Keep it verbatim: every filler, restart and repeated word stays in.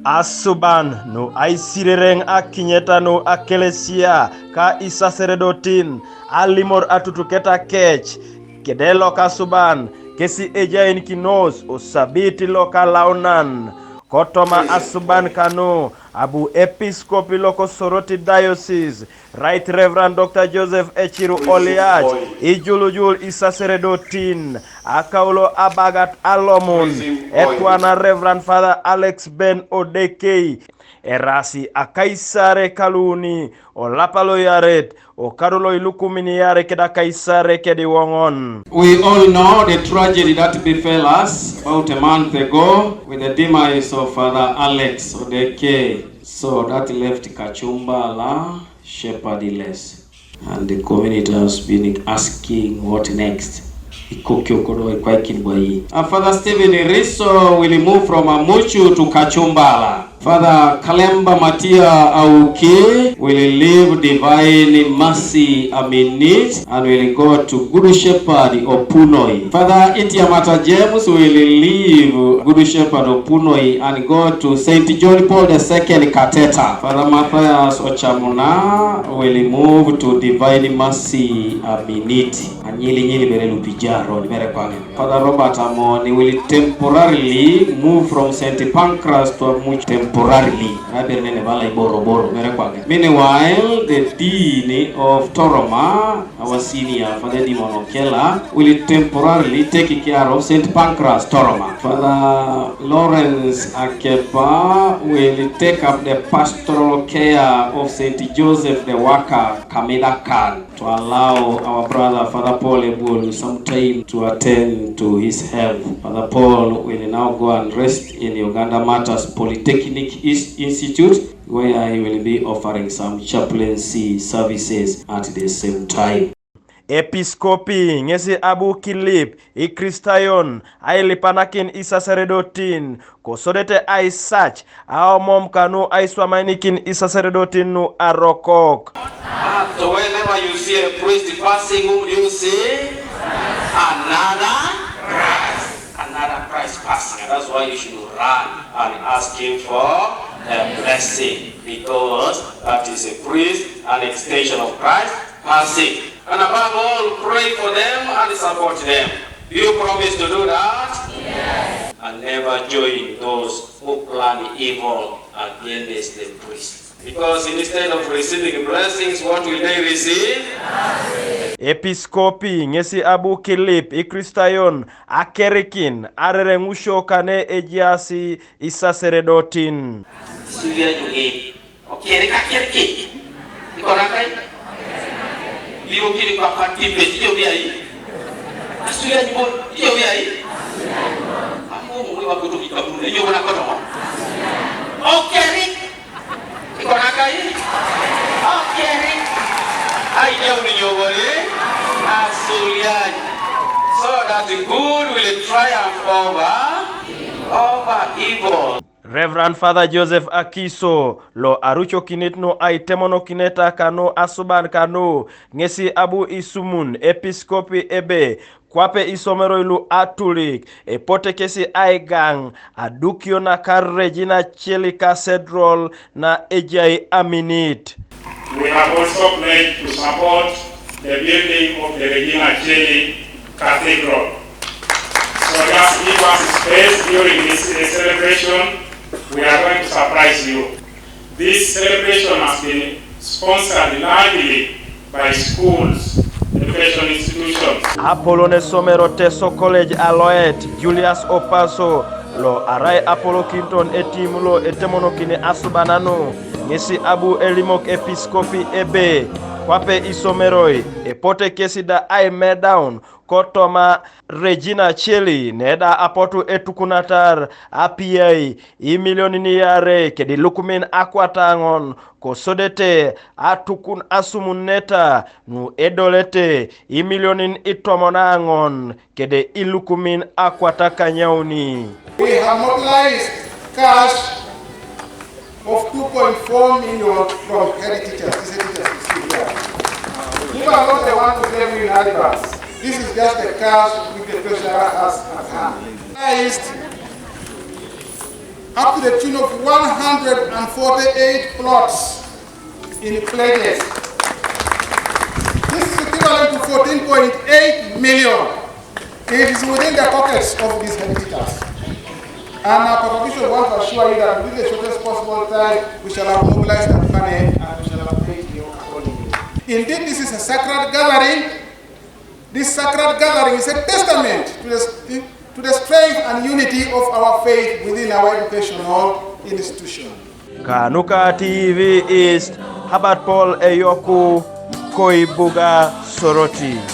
Asuban nu aisirereng akinyeta nu akelesia ka isaseredotin alimor atutuketa kec, kede lokasuban kesi ejainikinos osabiti lokalaunan. Kotoma asuban kanu abu episkopi lokosoroti diocese, Right Reverend Doctor Joseph Echiru Oliach, ijulujul isaseredotin akaulo abagat alomun etwana Reverend Father Alex Ben Odekei, erasi akaisare kaluni olapa loyaret okado loilukumin iare keda akaisare kediwoŋon. We all know the tragedy that befell us about a month ago with the demise of Father Alex Odekei. So that left Kachumbala shepherdless. And the community has been asking what next. Ikokyo kodo ikwaikin bwayi. Uh, Father Stephen Iriso will move from Amuchu to Kachumbala. Father Kalemba Matia Auki will leave Divine Mercy Aminit and will go to Good Shepherd Opunoi. Father Itiamata James will leave Good Shepherd Opunoi and go to Saint John Paul the Second Kateta. Father Matthias Ochamuna will move to Divine Mercy Aminit. Anyili nyili bere lupijaro ni bere kwange. Father Robert Amoni will temporarily move from Saint Pancras to Amuch temporarily. Rabere nene bala iboro boro bere kwange. Meanwhile, the Dean of Toroma, our senior Father Edmond Okela, will temporarily take care of Saint Pancras Toroma. Father Lawrence Akepa will take up the pastoral care of Saint Joseph the Worker, Kamida Khan, to allow our brother Father Paul Ebolu some time to attend to his health. Father Paul will now go and rest in Uganda Martyrs Polytechnic Is-, Institute, where he will be offering some chaplaincy services at the same time. Episkopi ŋesi abu kilip Ikristayon ailipanakin isaseredotin, kosodete aisac aomom kanu aiswamainikin isaseredotin nu arokok. So whenever you see a priest passing, whom do you see? Another Christ. Another Christ passing. And that's why you should run and ask him for a blessing, because that is a priest, an extension of Christ passing. And above all, pray for them and support them. Do you promise to do that? Yes. And never join those who plan evil against the priest. Because instead of receiving blessings, what will they receive? Episkopi ŋesi abu kilip Ikristayon akerikin arereŋusio kane ejaasi isaseredotin. Suya juge. Okere ka kere ke. Iko na kai? Liwo kiri kwa kwa tipe, tiyo bi ai. Asuya jubo, tiyo bi ai. Ako mo wa kutu kika bune, yo na koto. Okere. Iko na kai? Okere. Ai ya uni nyobole. Asuya. So that the good will triumph over, over evil. Reverend Father Joseph Akiso, lo arucokinit nu aitemonokineta kanu asuban kanu, ŋesi abu isumun episkopi ebe, kwape isomeroi lu atulik, epote kesi aigaŋ adukio naka Regina Cheli Cathedral na ejai aminit. We have also pledged to support the building of the Regina Cheli Cathedral. So just give us space during this, uh, celebration. We are going to surprise you. This celebration has been sponsored largely by schools, education institutions. Apolon esomero Teso College aloet Julius Opaso, lo arai apolokinton etim lo etemonokini asubananu, ŋesi abu elimok episkopi ebe, kwape isomeroi epote kesi da aimedaun kotoma Regina Cheli, neda apotu etukunatar apiai imilionin iare kedi lukumin akwataŋon, kosodete atukun asumuneta nu edolete imilionin itomon aŋon kede ilukumin akwatakanyauni. We have mobilized cash of two point four million from head teachers, these teachers you see here. These are not the one who gave you in advance. This is just the cash with the treasurer has at hand. Mobilized up to the tune of one hundred forty-eight plots in pledges. This is equivalent to fourteen point eight million. It is within the pockets of these headquarters. And uh, Pastor Bishop, want to assure you that within the shortest possible time, we shall have mobilized that money and we shall have paid you accordingly. Indeed, this is a sacred gathering. This sacred gathering is a testament to the, to the strength and unity of our faith within our educational institution. Kanuka T V East, Herbert Paul Eyoku, Koibuga, Soroti.